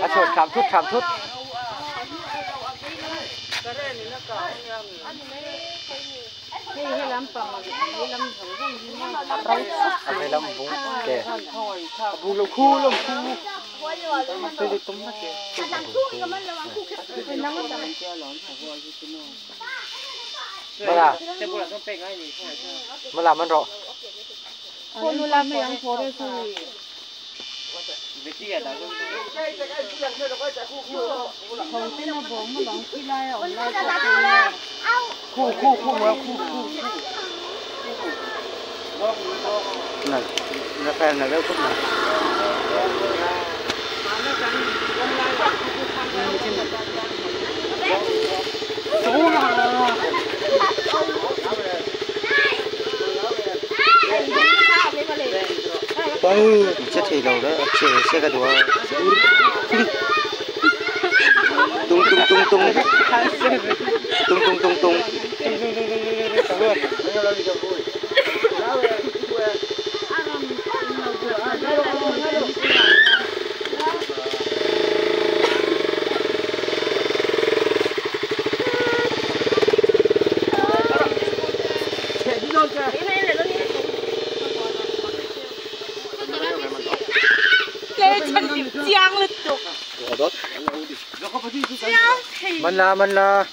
A chhuat kham thut kham thut. A vei lam bung ke. Bung lo khu lo khu. Mala. Mala man ro. Khu khu khu mà khu khu. Này, nó fan là đâu cũng này. Chết thì đầu đó, chết xe cái đùa. Tung tung tung tung. Tung tung tung tung. Man la man la.